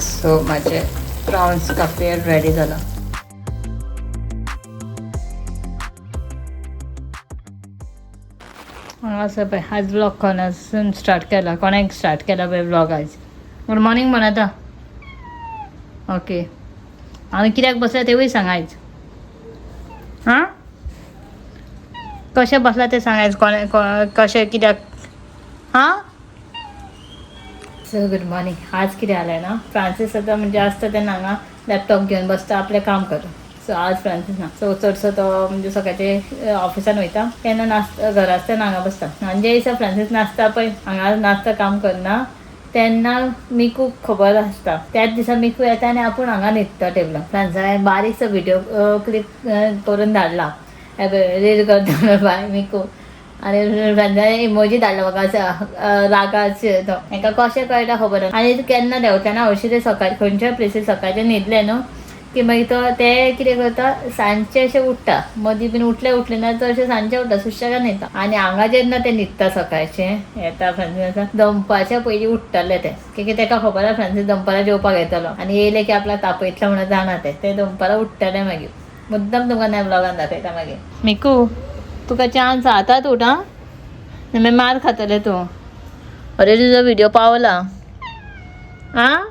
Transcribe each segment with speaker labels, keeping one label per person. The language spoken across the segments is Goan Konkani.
Speaker 1: सो म्हाजे प्रॉन्स काफ्रियल रेडी जाला. हांगासर पळय आज व्लॉग कोणासून स्टार्ट केला, कोणाक स्टार्ट केला पळय व्लॉग आज. गुड मॉर्निंग म्हण आतां. ओके, आनी कित्याक बसला तेवूय सांग आयज. आं, कशें बसला तें सांग आयज. कोणें कशें कित्याक. हां, सो गुड मॉर्निंग. आज कितें जालें ना, फ्रांसीस आतां म्हणजे आसता तेन्ना हांगा लॅपटॉप घेवन बसता आपलें काम करून. सो आज फ्रांसीस ना, सो चडसो तो म्हणजे सकाळचे ऑफिसान वयता तेन्ना नासता, घरा आसता तेन्ना हांगा बसता. आनी जे दिसा फ्रांसीस नासता पळय, हांगा नासता, काम करना, तेन्ना मिकूक खबर आसता. त्याच दिसा मिकू येता आनी आपूण हांगा न्हिदता टेबलार. फ्रांसाक बारीकसो व्हिडियो क्लिप करून धाडला, रील करता बाय मिकू. आनी फ्रांसान इमोजी धाडला म्हाका असो रागाचे तो. हेका कशें कळटा खबर ना. आनी केन्ना देंवता ना हरशीं ते सकाळी खंयच्याय प्लेसीर सकाळचें न्हिदलें न्हू की मागीर तो ते कितें करता, सांजचे अशें उठ्ठा. मदीं बीन उठले उठले ना चडशें सांजचे उठ्ठा, सुशेगाद न्हिदता. आनी हांगा जेन्ना ते न्हिदता सकाळचें येता फ्रांसीस दनपारच्या पयलीं उठ्ठले ते, की तेका खबर आसा फ्रांसीस दनपारां जेवपाक येतलो आनी येयले की आपल्याक तापयतलो म्हणून जाणा ते, ते दनपारां उठ्ठले मागीर. मुद्दम तुमकां ना व्लॉगान दाखयता मागीर. मिकू तुका चान्स आतांच उठ आं, मागीर मार खातले तूं. अरे तुजो व्हिडियो पावला आं,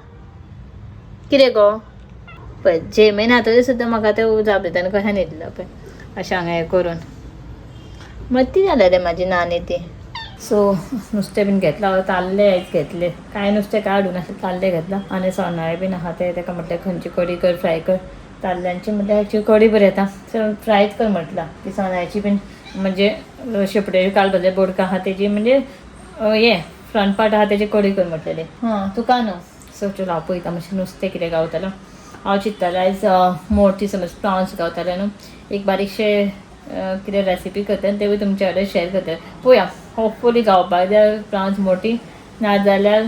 Speaker 1: कितें गो पळय जेमेना तरी सुद्दां म्हाका ते जाप दिता. आनी कशें न्हिदलो पळय अशें हांगा हें करून मत्ती जाल्या रे म्हाजी नानी ती. सो नुस्तें बीन घेतलां, ताल्ले आयज घेतले, कांय नुस्तें कांय हाडूं नासलें, ताल्ले घेतलां. आनी सोनाळे बीन आहा ते, तेका म्हटलें खंयची कडी कर, फ्राय कर. ताल्ल्यांची म्हटल्यार एक्चुअली कडी बरी येता, सो फ्रायच कर म्हटलां. ती सोनाळ्याची बीन म्हणजे शेपडे काल भरले बोडकां आहा तेजी, म्हणजे हें फ्रंट पार्ट आहा तेजी कडी कर म्हटलेली. हां तुका न्हू. सो चलो हांव पळयता मातशें नुस्तें कितें गावतलो. हांव चिंत्तालें आयज मोटी समज प्रॉन्स गावताले न्हू, एक बारीकशें कितें रेसिपी करता आनी तेवूय तुमच्या कडेन शेअर करतलें. पळोवया, होपफुली गावपाक जाय प्रॉन्स मोटी, ना जाल्यार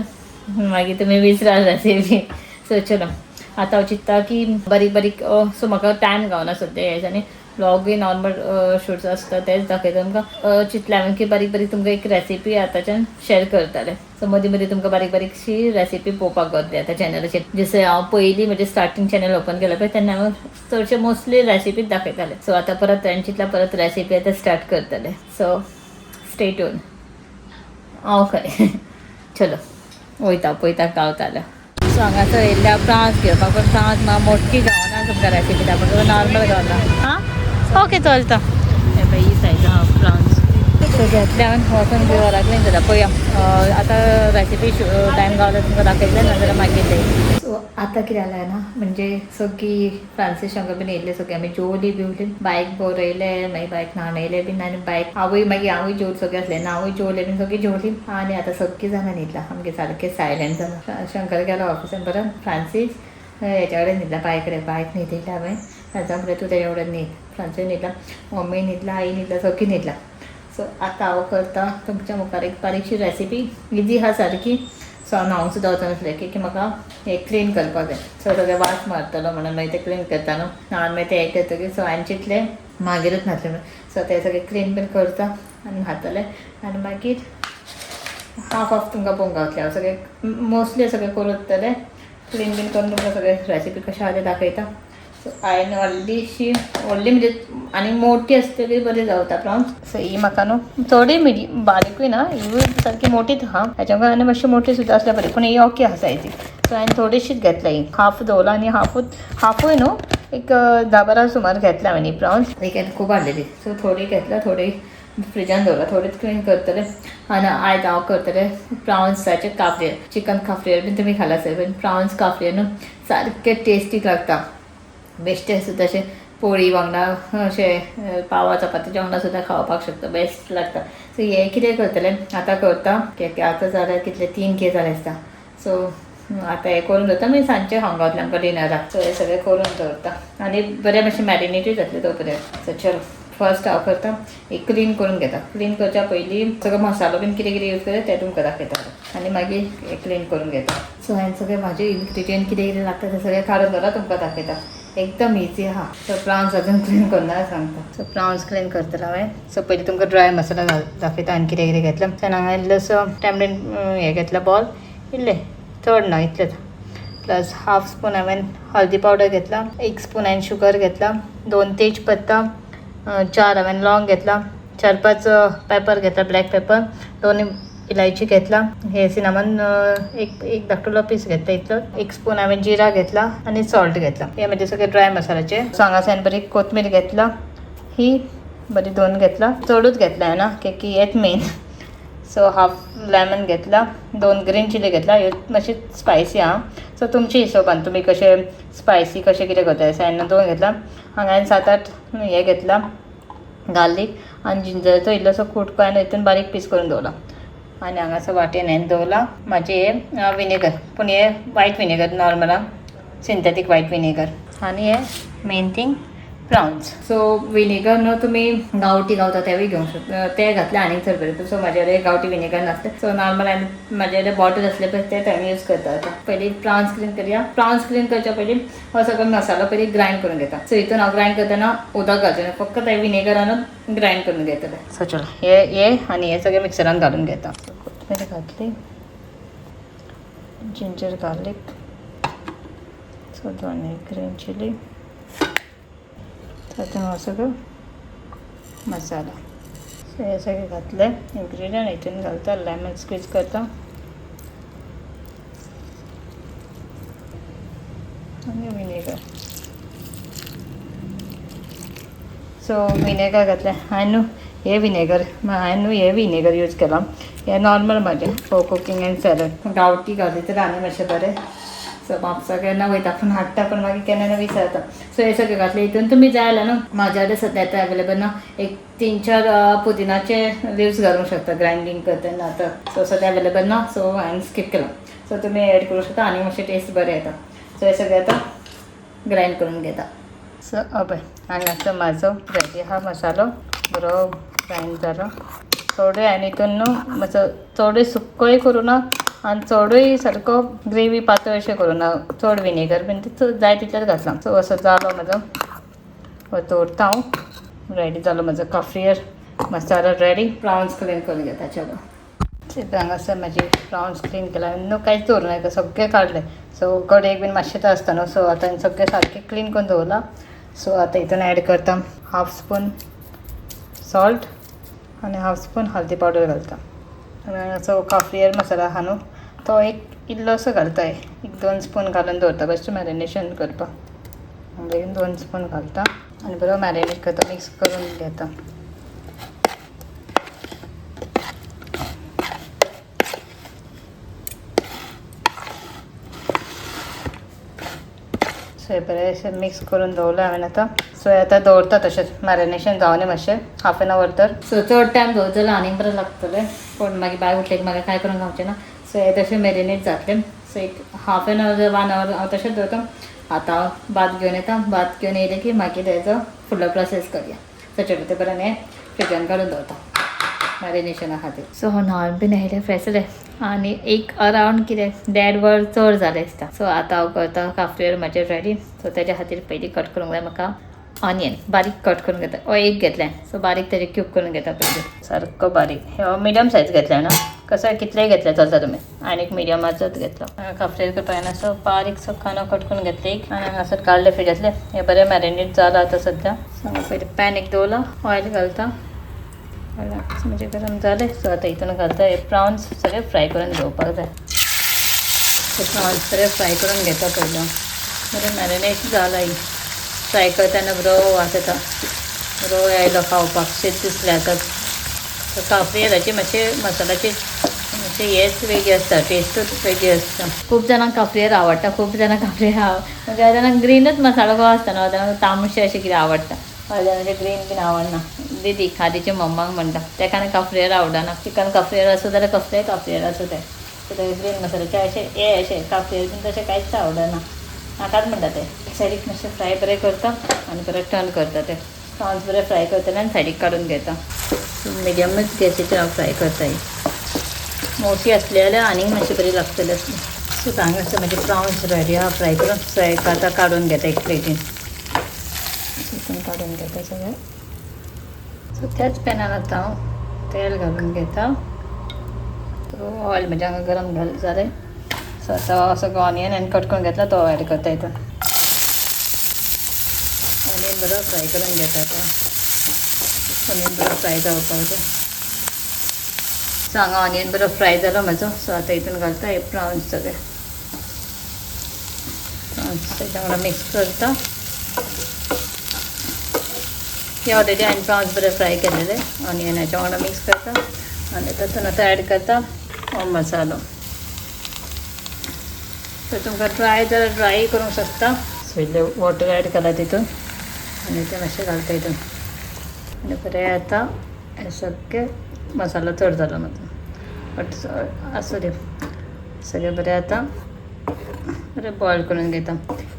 Speaker 1: मागीर तुमी विसराल रेसिपी. सो चलो आतां हांव चिंत्ता की बारीक बारीक. सो म्हाका टायम गावना सद्या ह्या दिसांनी, व्लॉगूय नॉर्मल शूट्स आसता तेच दाखयता तुमकां. चिंतलें हांवें की बारीक बारीक तुमकां एक रेसिपी आतांच्यान शेअर करतालें. सो मदीं मदीं तुमकां बारीक बारीकशी रेसिपी पळोवपाक गावतली आतां चॅनलाचेर. जशें हांव पयलीं म्हणजे स्टार्टींग चॅनल ओपन केलें पळय तेन्ना हांव चडशे मोस्टली रेसिपीच दाखयतालें. सो आतां परत हांवें चिंतलां परत रेसिपी आतां स्टार्ट करतलें. So stay tune. हांव खंय चलो वयता पळयता गावतालें. सो हांगासर येयल्ल्या प्रांस घेवपाक, पण प्रांस म्हाका मोटकी गावना तुमकां रेसिपी दाखोवपाक, नॉर्मल गावना. हां ओके चलता. हे पळय ही सायज आहा प्रांस. सो घेतले हांवें, वचून घरा कडेन जाता. पळया आतां रेसिपी टायम गावला तुमकां दाखयतलें, नाजाल्यार मागीर ते. सो आतां कितें जालें ना, म्हणजे सगळीं फ्रांसीस शंकर बीन येयल्ले, सगळीं आमी जेवली बिवली, बायक बरयले, मागीर बायक न्हाणयले बीन. आनी बायक हांवूय मागीर हांवूय जेवली, सगळीं आसलें ना, हांवूय जेवलें बीन, सगळीं जेवली. आनी आतां सगळीं जाणां न्हिदलां, आमगे सारकें सायलंट जालां. शंकर गेलो ऑफिसान परत, फ्रांसीस हेच्या कडेन न्हिदला, बाय कडेन. बायक न्हिदयला हांवें, फ्रांसाक म्हटलें तूं तेज्या कडेन न्हीद. फ्रांसीस न्हिदला, मम्मी न्हिदला, आई न्हिदला, सगळीं न्हिदला. सो आतां हांव करता तुमच्या मुखार एक बारीकशी रेसिपी, इजी आहा सारकी. सो हांव न्हावंक सुद्दां वचनासलें की म्हाका हें क्लीन करपाक जाय. सो सगळें वास मारतलो म्हणून मागीर तें क्लीन करता न्हू, न्हाण मागीर तें हें करतकीर. सो हांवें चिंतलें मागीरूच न्हातलें म्हणून. सो तें सगळें क्लीन बीन करता आनी न्हातलें आनी मागीर हाफ हाफ तुमकां पळोवंक गावतलें. हांव सगळें मोस्टली सगळें करून वतलें, क्लीन बीन करून तुमकां सगळें रेसिपी कशें आहा तें दाखयता. सो हांवें व्हडलीशी, व्हडली म्हणजे आनी मोटी आसतली बरी जावता प्रॉन्स. सो ही म्हाका न्हू चडूय मिडियम बारीकूय ना, हिवूय सारकी मोटीच आहा. हेच्या आनी मातशी मोटी सुद्दां आसल्यार बरी, पूण ही ओके आहा सायजीक. सो हांवें थोडीशीच घेतल्या, ही हाफ दवरला आनी हाफूच, हाफूय न्हू, एक 10-12 सुमार घेतल्या हांवें ही प्रॉन्स. एक खूब हाडलेली, सो थोडी घेतल्या, थोडी फ्रिजान दवरला, थोडीच क्लीन करतलें. आनी आयज हांव करतलें प्रावन्साचें काफ्रियल. चिकन काफ्रियल बीन तुमी खालां आसतलें, पूण प्रावन्स काफ्रियल न्हू सारकें टेस्टीक लागता. बेश्टें सुद्दां अशें पोळी वांगडा, अशें पावा चपातीच्या वांगडा सुद्दां खावपाक शकता, बेस्ट लागता. सो हें कितें करतलें आतां करता, आतां जाल्यार कितले 3 के जाले आसता. सो आतां हें करून दवरता, मागीर सांजचें खावंक गावतलें आमकां डिनराक. सो हें सगळें करून दवरता आनी बरें मातशें मॅरिनेटूय जातलें तो पर्यंत. सो चलो फर्स्ट हांव करता एक क्लीन करून घेता. क्लीन करच्या पयलीं सगळो मसालो बीन कितें कितें यूज करता तें तुमकां दाखयता आनी मागीर क्लीन करून घेता. सो हांवें सगळें म्हाजे इन्ग्रिडियंट कितें कितें लागता तें सगळें काडून दवरला, तुमकां दाखयता. एकदम इजी आहा. सो प्रावन्स अजून क्लीन करना सांगता. सो प्रावन्स क्लीन करतलो हांवें. सो पयलीं तुमकां ड्राय मसाला दाखयता आनी कितें कितें घेतला. सो हांगा इल्लोसो टॅमरीन हें घेतला बॉल, इल्लें, चड ना इतलेंच. प्लस हाफ स्पून हांवें हळदी पावडर घेतला, 1 स्पून हांवें शुगर घेतला, 2 तेजपत्ता, 4 हांवें लवंग घेतला, 4-5 पेपर घेतला ब्लॅक पेपर, 2 इलायची घेतला, हे सिनामन एक धाकटुलो पीस घेतला इतलो, 1 स्पून हांवें जिरा घेतला आनी सॉल्ट घेतला. हे म्हणजे सगळे ड्राय मसाल्याचे. सो हांगासर हांवें बरी कोथमीर घेतला, ही बरी 2 घेतला, चडूच घेतला ना की हेच मेन. सो हाफ लेमन घेतला, 2 ग्रीन चिली घेतला, ह्यो मातशी स्पायसी आहा, सो तुमच्या हिशोबान तुमी कशें स्पायसी कशें कितें करता. सो हांवें 2 घेतला. हांगा हांवें 7-8 हे घेतला गार्लीक आनी जिंजराचो इल्लोसो कुटको हांवें हितून बारीक पीस करून दवरला. आनी हांगासर वाटेन हांवें दवरला म्हाजें हें विनेगर, पूण हें वायट विनेगर नॉर्मल आहा, सिंथेटीक वायट विनेगर. आनी हें main thing prawns. So vinegar न्हू तुमी गांवठी गावता तेवूय घेवंक शकता, ते घातले आनीक चड बरें. सो म्हाजे कडेन गांवठी विनेगर नासलें, सो नॉर्मल हांवें म्हाजे कडेन बॉटल आसले पळय ते हांवें यूज करता. आतां पयलीं प्रावन्स क्लीन करया. प्रावन्स क्लीन करच्या पयलीं हो सगळो मसालो पयलीं ग्रायंड करून घेता. सो हितून हांव ग्रायंड करतना उदक घालचें ना, फक्त ते विनेगरानूच ग्रायंड करून घेतलें. सो चलो हे हे आनी हे सगळें मिक्सरान घालून घेता. कोथमीर घातली, ginger garlic, so 2 green chilli, तातूंत हो सगळो मसाला. सो हे सगळे घातले इन्ग्रिडियंट हितून घालता, लेमन स्क्वीज करता आनी विनेगर. सो विनेगर घातलें हांवें न्हू हे विनेगर, हांवें न्हू हे विनेगर यूज केलां, हें नॉर्मल म्हाजें फॉर कुकींग एंड सॅलड. गांवठी घातली तर आनी मातशें बरें. सो म्हापसा केन्ना वयता पूण हाडटा, पूण मागीर केन्ना केन्ना विसरता. सो हे सगळें घातलें हितून तुमी जाय जाल्यार न्हू म्हाज्या कडेन सद्या आतां एवेलेबल ना, एक 3-4 पुदिनाचे लिव्स घालूंक शकता ग्रायंडींग करतना आतां. सो सद्या एवेलेबल ना, सो हांवें स्कीप केलां. सो तुमी एड करूं शकता आनी मातशें टेस्ट बरें येता. सो हे सगळें आतां ग्रायंड करून घेता. सो हय हांगासर म्हाजो रेडी आहा मसालो, बरो ग्रायंड जालो. चडूय हांवें हितून न्हू मातसो चडूय सुकोय करूं ना आनी चडूय सारको ग्रेवी पातळ अशें करूं ना, चड विनेगर बीन जाय तितलेंच घातलां. सो असो जालो म्हाजो, हो दवरता हांव. रेडी जालो म्हाजो काफ्रियर मसालो रेडी. प्रावन्स क्लीन करून घेता. चलो हांगासर म्हाजी प्रावन्स क्लीन केला, न्हू कांयच दवरूं ना, सगळें काडलें. सो कडेक बीन मातशें आसता न्हू, सो आतां सगळें सारकें क्लीन करून दवरलां. सो आतां हितून एड करता हाफ स्पून सॉल्ट आनी हाफ स्पून हळदी पावडर घालता. आनी हांगासर काफ्रियर मसाला आहा न्हू तो एक इल्लोसो घालता, 1-2 स्पून घालून दवरता बेश्टें मॅरिनेशन करपाक. बेगीन 2 स्पून घालता आनी बरो मॅरिनेट करता, मिक्स करून घेता. सो हे बरें अशें मिक्स करून दवरलें हांवें आतां. सो हे आतां दवरता तशेंच मॅरिनेशन जावनी मातशें हाफ एन our तर. सो चड टायम दवरता जाल्यार आनीक बरें लागतलें, पूण मागीर भायर उठलें की मागीर कांय करूंक गावचें ना. सो हे तशें मॅरिनेट जातलें. सो एक हाफ एन our 1 our हांव तशेंच दवरता. आतां हांव भात घेवन येता, भात घेवन येयलें की मागीर तेजो फुडलो प्रोसेस करया. सो चलो ते बरें हें फ्रिजान काडून दवरता मॅरिनेशना खातीर. सो न्हावन बीन आयलें, फ्रेश जालें आनी एक अरावंड कितें 1.5 वर चड जालें दिसता. सो आतां हांव करता काफ्रियर म्हाजें रेडी. सो तेज्या खातीर पयलीं कट करूंक जाय म्हाका ऑनियन, बारीक कट करून घेता. हो एक घेतलें, सो बारीक तेजे क्यूब करून घेता पयलीं, सारको बारीक. हो मिडियम सायज घेतलें ना, कसो कितलेय घेतले चलता तुमी, आनी एक मिडियमाचोच घेतलो. काफ्रियर करपाक जायना, सो बारीकसो कांदो कट करून घेतले एक, आनी हांगासर काडले फ्रिजांतले. हे बरें मॅरिनेट जालां आतां सद्या. सो पयलीं पॅन एक दवरलां, ऑयल घालता, ऑयल म्हणजे गरम जालें. सो आतां हितून घालता हे प्रावन्स सगळे फ्राय करून घेवपाक जाय. हे प्रावन्स सगळे फ्राय करून घेता पयलो, बरें मॅरिनेट जालां. फ्राय करतना बरो वास येता, बरो आयलो खावपाक शेत दिसलें आतां. सो काफ्रियराची मातशें मसाल्याची मातशें हेच वेगळी आसता, टेस्टूच वेगळी आसता. खूब जाणांक काफ्रियर आवडटा, खूब जाणांक काफ्रियर म्हणजे जाणांक ग्रीनूच मसालो कसो आसता न्हू, जाणांक तांबशें अशें कितें आवडटा, जाणांक ग्रीन बीन आवडना. दिदी खादीच्या मम्माक म्हणटा तेका आनी काफ्रियर आवडना, चिकन काफ्रियर आसूं जाल्यार कसलेय काफ्रियर आसूं तें, सो तेका ग्रीन मसाल्याचें अशें हे अशें काफ्रियर बीन तशें कांयच आवडना, नाकाच म्हणटा तें. सायडीक मातशें फ्राय बरें करता आनी परत टर्न करता तें. प्रावन्स बरें फ्राय करतलें आनी सायडीक काडून घेता. मिडियमच गॅसीचेर हांव फ्राय करता. मोठी आसली जाल्यार आनीक मातशी बरी लागतली आसली. सो हांगासर म्हाजे प्रावन्स रेडी आहा फ्राय करून. सो एक आतां काडून घेता एक प्लेटीन, हितून काडून घेता सगळें. सो त्याच पॅनान आतां हांव तेल घालून घेता. सो ऑयल म्हजें हांगा गरम जालें. सो सो आतां सगळो ऑनियन आनी कट करून घेतला तो ॲड करता हितून. ऑनियन बरो फ्राय करून घेता आतां. ऑनियन बरो फ्राय जावपाक जाय. सो हांगा ऑनियन बरो फ्राय जालो म्हाजो. सो आतां हितून घालता हे प्रावन्स. सगळे प्रावन्स तेच्या वांगडा मिक्स करता. हे ऑलरेडी हांवें प्रावन्स बरे फ्राय केलेले, ऑनियनाच्या वांगडा मिक्स करता आनी तातूंत आतां ॲड करता हो मसालो. सो तुमकां ड्राय जाल्यार ड्राय करूंक शकता. सो इल्लें वॉटर ॲड केला तितून आनी तें मातशें घालता हितून आनी बरें आतां हें सगळें. मसालो चड जालो म्हाजो, बट आसूं दी. सगळें बरें आतां बरें बॉयल करून घेता.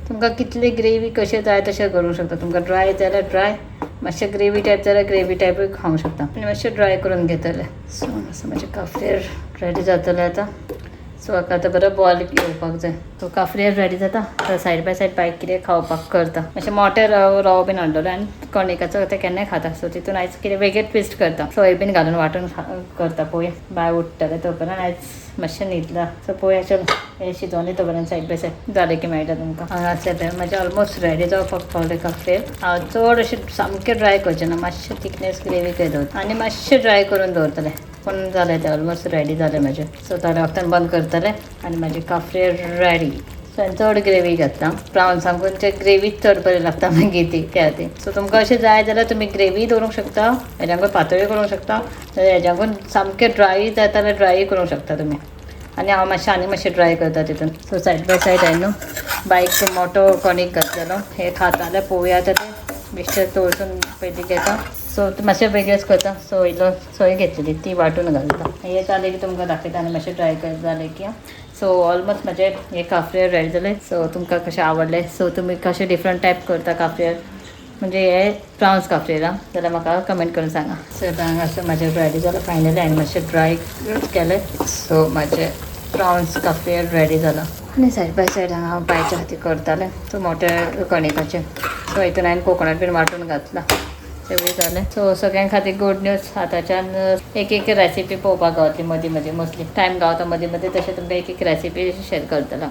Speaker 1: तुमकां कितली ग्रेवी कशें जाय तशें करूंक शकता. तुमकां ड्राय जाल्यार ड्राय, मातशें ग्रेवी टायप जाल्यार ग्रेवी टायपूय खावंक शकता आनी मातशें ड्राय करून घेतलें. सो मातसो म्हाजें काफ्रियल रेडी जातलें आतां. सो हाका आतां बरो बॉयल येवपाक जाय. सो काफ्रियल रेडी जाता तर सायड बाय सायड बायक कितें खावपाक करता. मातशें मोटे रवो बीन हाडलेलो आनी कणिकाचो ते केन्नाय खाता. सो तितून आयज कितें वेगळें ट्विस्ट करता. सोयाबीन घालून वांटून करता. पळोवया, बाय उठ्ठलें तो पर्यंत. आयज मातशें न्हिदलां. सो पळोवया, चल, हें शिजोवन तो पर्यंत सायड बाय सायड जालें की मेळटा तुमकां. हांगा आसलें म्हाजें ऑलमोस्ट रेडी जावपाक पावलें काफ्रियल. हांव चड अशें सामकें ड्राय करचें ना, मातशें थिकनेस ग्रेवी कर दवरता आनी मातशें ड्राय करून दवरतलें. पूण जालें तें ऑलमोस्ट रेडी जालें म्हाजें. सो थोड्या वखदान बंद करतलें आनी म्हाजी काफ्रियल रेडी. सो हांवें चड ग्रेवी घातला. प्रावन्सांकून ते ग्रेवीच चड बरी लागता मागीर ती त्या खातीर. सो तुमकां अशें जाय जाल्यार तुमी ग्रेवी दवरूंक शकता, हेज्याकून पातळूय करूंक शकता, हेज्याकून सामकें ड्राय जाता जाल्यार ड्राय करूंक शकता तुमी. आनी हांव मातशें आनी मातशें ड्राय करता तितून. सो सायड बाय सायड हांवें न्हू बायक मोटो कणीक घातलेलो. हे खाता जाल्यार पळोवया. आतां तें बेश्टें तळसून पयलीं घेता. सो मातशें वेगळेंच करता. सो इल्लो सोय घेतलेली ती वांटून घालता. हें जालें की तुमकां दाखयता आनी मातशें ड्राय कर जालें की. सो ऑलमोस्ट म्हाजें हें काफ्रियल रेडी जालें. सो तुमकां कशें आवडलें? सो तुमी कशें डिफरंट टायप करता काफ्रियल, म्हणजे हे प्रावन्स काफ्रियल जाल्यार म्हाका कमेंट करून सांगा. सो आतां हांगासर म्हाजें रेडी जालां फायनली. हांवें मातशें ड्राय केलें. सो म्हाजें प्रावन्स काफ्रियल रेडी जालां आनी सायड बाय सायड हांगा हांव बायच्या खातीर करतालें. सो मोटे कणिकाचें. सो हितून हांवें कोकोनट बीन वांटून घातलां, तेवूय जालें. सो सगळ्यां खातीर गूड न्यूज. आतांच्यान एक एक रेसिपी पळोवपाक गावतली मदीं मदीं. मोस्टली टायम गावता मदीं मदीं, तशें तुमकां एक एक रेसिपी शेअर करतलो.